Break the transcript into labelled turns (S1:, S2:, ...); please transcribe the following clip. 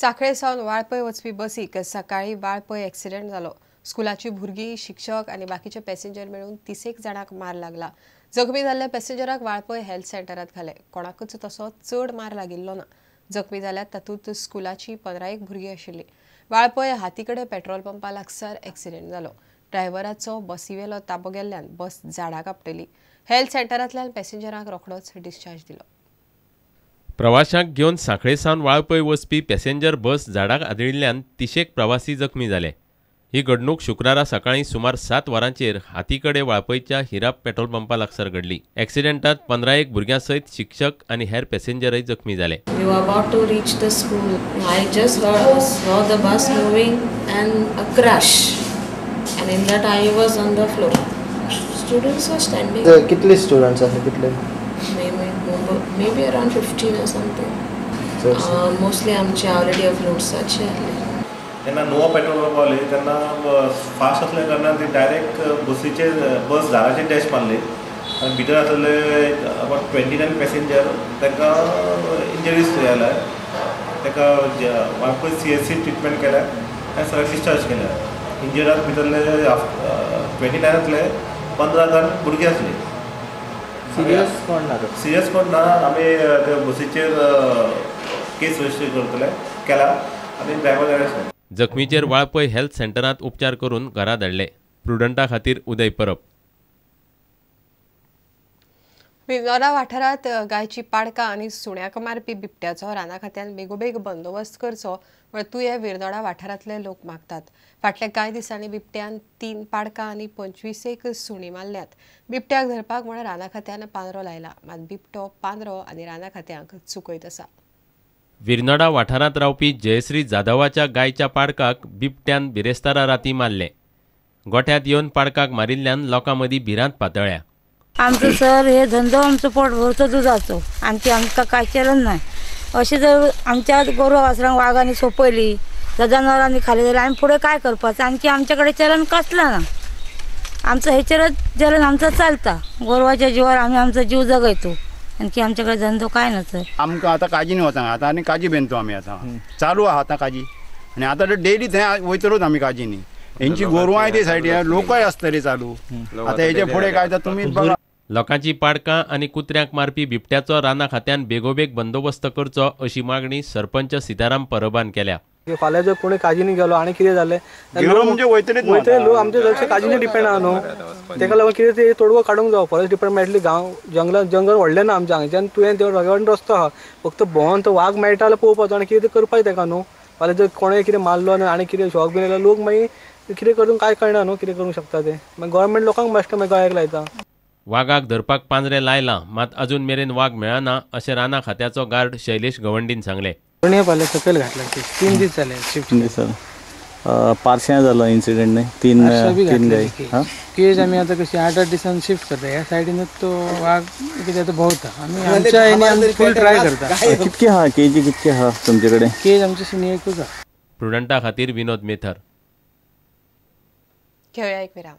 S1: सांखळे सावन वाळपय वचपी बसीक सकाळी वाळपय एक्सिडेंट जालो. स्कुलाची भुरगीं, शिक्षक आनी बाकीचे पॅसेंजर मेळून 30 जाणांक मार लागला. जखमी जाल्ल्या पॅसेंजराक वाळपय हेल्थ सेंटरात घाले. कोणाकूच तसो चड मार लागिल्लो ना. जखमी जाल्यात तातूंत स्कुलाची 15 भुरगीं आशिल्लीं. वाळपय हातीकडे पेट्रोल पंपा लागसार एक्सिडेंट जालो. ड्रायव्हराचो बसीवेलो ताबो गेल्ल्यान बस झाडाक आपटली. हेल्थ सेंटरांतल्यान पॅसेंजरांक रोखडोच डिस्चार्ज दिलो.
S2: प्रवाशांक घेवन सांखळे सावन वाळपय वचपी पॅसेंजर बस झाडाक आदळिल्ल्यान 30 प्रवासी जखमी जाले. ही घडणूक शुक्रारा सकाळीं सुमार 7 वरांचेर हातीकडे वाळपयच्या हिराप पेट्रोल पंपा लागसार घडली. एक्सिडेंटात 15 भुरग्यां सयत शिक्षक आनी हेर पॅसेंजरय जखमी जाले.
S3: We were about to reach the school. I just saw the bus moving and a crash. And in that I was on the floor. Students were standing.
S4: कितले स्टुडंट्स आसा कितले?
S3: Maybe around 15 or something. Mostly आमचे already फ्लोट्साचे आसले.
S5: तेन्ना नोवा petrol pump पावली तेन्ना fast असल्या कारणान ती डायरेक्ट बसीचेर बस झाडाचेर डॅश मारली आनी भितर आसलेले अबावट 29 पॅसेंजर तांकां इंजरीज जाल्या. ताका वाळपय CSC treatment केल्या आनी सगळें डिस्चार्ज केल्या. इंजराक भितरले 29 15 जाण भुरगीं आसली.
S4: सिरियस कोण ना?
S5: सिरियस कोण ना. आमी त्या बसीचेर केस रजिस्टर करतले केला आनी ड्रायव्हर अरेस्ट.
S2: जखमीचेर वाळपय हेल्थ सेंटरांत उपचार करून घरा धाडले. प्रुडंटा खातीर उदय परब.
S1: विर्नोडा वाठारांत गायची पाडकां आनी सुण्याक मारपी बिबट्याचो राना खात्यान बेगोबेग बंदोबस्त करचो म्हण तुये विर्नोडा वाठारांतले लोक मागतात. फाटल्या कांय दिसांनी बिबट्यान 3 पाडकां आनी 25 सुणी मारल्यात. बिबट्याक धरपाक म्हण राना खात्यान पांदरो लायला, मात बिबटो पांदरो आनी राना खात्यांक चुकयत आसा.
S2: विर्नोडा वाठारांत रावपी जयश्री जाधवाच्या गायच्या पाडकाक बिबट्यान बिरेस्तारा राती मारले. गोठ्यांत येवन पाडकाक मारिल्ल्यान लोकां मदीं भिरांत पातळ्ळ्या.
S6: आमचो सर हे धंदो आमचो पोट भरचो दुधाचो, आणखी आमकां काय चलन नाही. अशें जर आमच्या गोरवां वासरांक वागांनी सोंपयली, जनावरांनी खाली जाल्यार आमी फुडें काय करपाचें? आणखी आमच्याकडे चलन कसलं ना. आमचं हेचेरच चलन आमचं चलता. गोरवाच्या जिवार आमी आमचो जीव जगयतो, आणखी आमच्याकडे धंदो काय ना सर.
S7: आमकां आतां काजीन वचांक आतां आनी काजी बेंदतो आमी आतां चालू आहा आतां काजी, आनी आतां डेली थंय वयतलोच आमी काजीनी. हेंची गोरवांय ते सायडीन लोकय आसतले चालू. आतां हेजे फुडें काय तुमी बघा.
S2: लोकांची पाडकां आनी कुत्र्यांक मारपी बिबट्याचो राना खात्यान बेगोबेग बंदोबस्त करचो अशी मागणी सरपंच सीताराम परबान केल्या.
S8: फाल्यां जर कोणी काजीनी गेलो आनी कितें जालें म्हणजे वयतले लोक आमचे चडशे काजीनी डिपेंड आहा न्हू, तेका लागून कितें ते तोडगो काडूंक जावो. फॉरेस्ट डिपार्टमेंट गांव जंगलान जंगल व्हडलें ना आमच्या हांगच्यान तुवें ते रस्तो आहा, फक्त भोंवन तो वाग मेळटा जाल्यार पळोवपाचो आनी कितें ते करपाचें तेका न्हू. फाल्यां जर कोणें कितें मारलो आनी कितें शॉक बीन येयलो लोक मागीर कितें करूंक कांय कळना न्हू, कितें करूंक शकता ते. मागीर गव्हर्मेंट लोकांक बेश्टें मागीर गळ्याक लायता.
S2: वागाक धरपाक पांजरे लायला, मात अजून मेरेन वाग मेळना अशें राना खात्याचो गार्ड शैलेश गवंडीन सांगलें.
S9: सकयल घातला 3 दीस जाले शिफ्ट.
S10: पारश्यां जालो इन्सिडेंट न्ही, 3 गाय
S9: केज आमी आतां कशी 8-8 दिसान शिफ्ट करता. ह्या सायडीनूच तो वाग कितें आतां भोंवता. आमी आमच्या हेनी फूल ट्राय करता.
S10: कितके आहा केजी कितके आहा तुमचे कडेन?
S9: केज आमची सुनी एकूच आहा.
S2: प्रुडंटा खातीर विनोद मेथर.
S1: घेवया एक विराम.